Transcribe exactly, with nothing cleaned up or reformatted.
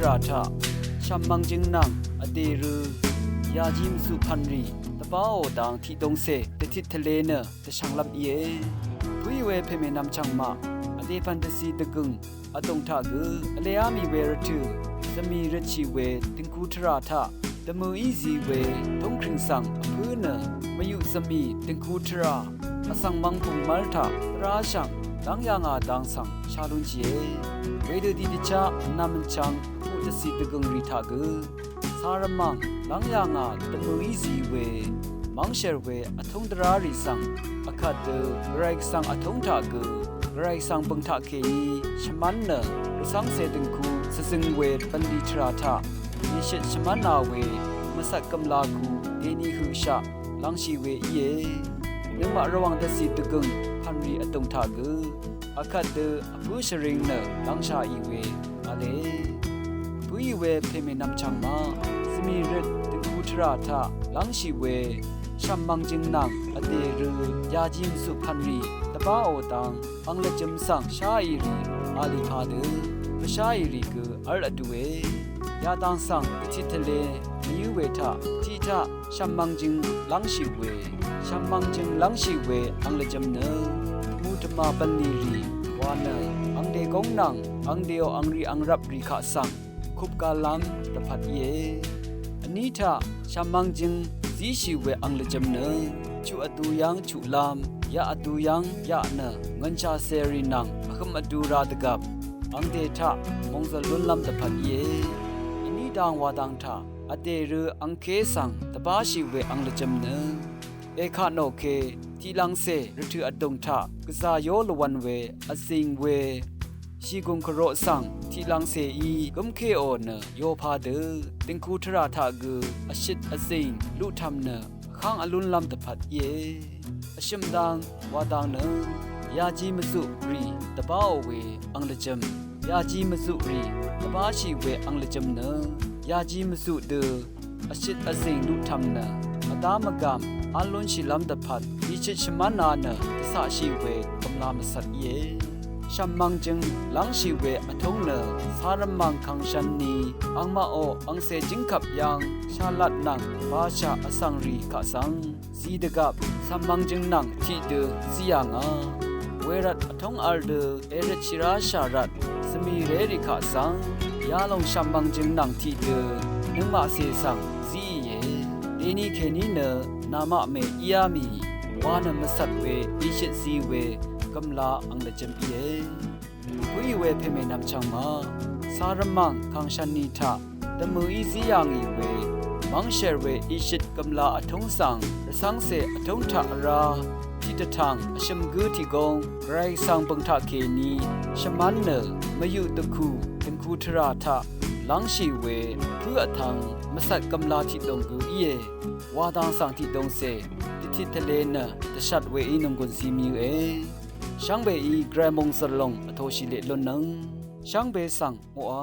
tvrà taq shv̀m mvngjøng nvng vdè rø yaji mvzuq pv̀nrì dvbáò dang tiqdongcè dvtit tvle nø dvshvnglv́m íe. Pø̀í we pèmè nvmchv̀ng maq vdè pv̀n dvzi dvgø̀ng vdùng taq gø vleá mì we rvtø̀ zvmì røtshì we dø̀ngku tvrà taq dvmø̀í zi we tungkrìng svng vpǿ nø mvyuq zvmì dø̀ngku tvrà vsvng mvng pùng mv́r taq ráshv̀ng dv́ng yà ngà dang svng shá lúnshìe. Wedø tiqdvchá vnvm vchvng kuq dvzi dvgø̀ng rì taq gø carvmv̀ng lv́ng yà ngà dvmø̀í zi we mv́ngshèr we vtúng dvrá rì svng vkvt dø gvray gvsvng vtúng taq gø gvray gvsvng bø̀ng taq kèní shvmv́n nø rvcv́ngcè dø̀ngku svzøng we bv̀nlì tvrà taq nìshøt shvmv́na we mvcvt gø̀mla ku dèni høqshaq lv́ngshì we íe. Nøngmaq Rvwàng dvzi dvgø̀ng pv̀nrì vdùng taq gø akvt dø vpǿ shvring nø lv́ngshaqì we v̄le. Pø̀í we pèmè nvmchv̀ng maq zvmì røt dø̀ngku tvrà taq lv́ngshì we shv̀m mvngjøng nvng vdè rø yaji mvzuq pv̀nrì dvbáò dang ang lvjø̄m svng sháì rì v̄l í padø pvsháì rì gø v́l vdue. Yadang svng dvtit tvle mvyǿ we taq tiq taq shv̀m mvngjøng lv́ngshì we shv̀m mvngjøng lv́ngshì we ang lvjø̄m nø mù tvmà bv̀nlì rì wa nø angde góng nvng angdeò angrì angrvp rì kaq svng kup galv́m dvpvt íe. Vní taq shv̀m mvngjøng zíshì we ang lvjø̄m nø chuq vdu yv́ng chuqlv́m yaq vdu yv́ng yaq nø ngv̀nshà cèrì nvng vhø̄m vdu ra dvgvp angde taq mòngzø̀l lúnlv́m dvpvt íe. Vní dang wa dang taq vdè rø angké svng dvbáshì we ang lvjø̄m nø èkatnò ke tiqlvngcè rvtø̀ vdùng taq gvzà yó lvwv̄n we vzìng we shìgùng kvrok svng tiqlvngcèí gǿmkéò nø yo padø dø̀ngku tvrà taq gø vshøt vzìng luqtv̀m nø vháng vlúnlv́m dvpvt íe. Vshø̀m dang wa dang nø yaji mvzuq rì dvbáò we ang lvjø̄m yaji mvzuq rì dvbáshì we ang lvjø̄m nø yaji mvzuq dø vshøt vzìng luqtv̀m nø vdá mvgàm v́l lúnshìlv́m dvpvt ìshøt shvmv́na nø dvcaqshì we gv̀mla mvcvt íe. Shv̀m mvngjøng lv́ngshì we vtúng nø carvmv̀ng kàngshv̄n ni angmaqò angcè jǿngkvp yv́ng shalat nvng bashà vsvng rì kaq svng zi dvgvp shv̀m mvngjøng nvng tiqdø zí yà ngà. Wervt vtúng v̄l dø èrøtshì ráshà rvt zvmì ré rì kaq svng yalòng shv̀m mvngjøng nvng tiqdø nøngmaqcè svng zíìe. Dèni kèní nø namaq mè íá mì wa nø mvcvt we ìshøt zi we gv̀mla ang lvjø̄m íe. Pø̀í we pèmè nvmchv̀ng maq carvmv̀ng kàngshv̄n ni taq dvmø̀í zí yà ngì we mv́ngshèr we ìshøt gv̀mla vtúng svng rvcv́ngcè vtúng taq vrá tiqdvtv̀ng vshø̀m gǿ tiqgóng gvray svng bø̀ng taq kèní shvmv́n nø mvyuq dvkù dø̀ngku tvrà taq lv́ngshì we pǿ vtv̄ng mvcvt gv̀mla tiqdùng gø íe. Wa dang svng tiqdùngcè dvtit tvle nø dvshat weí nònggùn zi mvyø̄e. Shvngbeí gvray mòngzø̀r lòng vtōshì leq lúnnøng shvngbe svng ngoqà.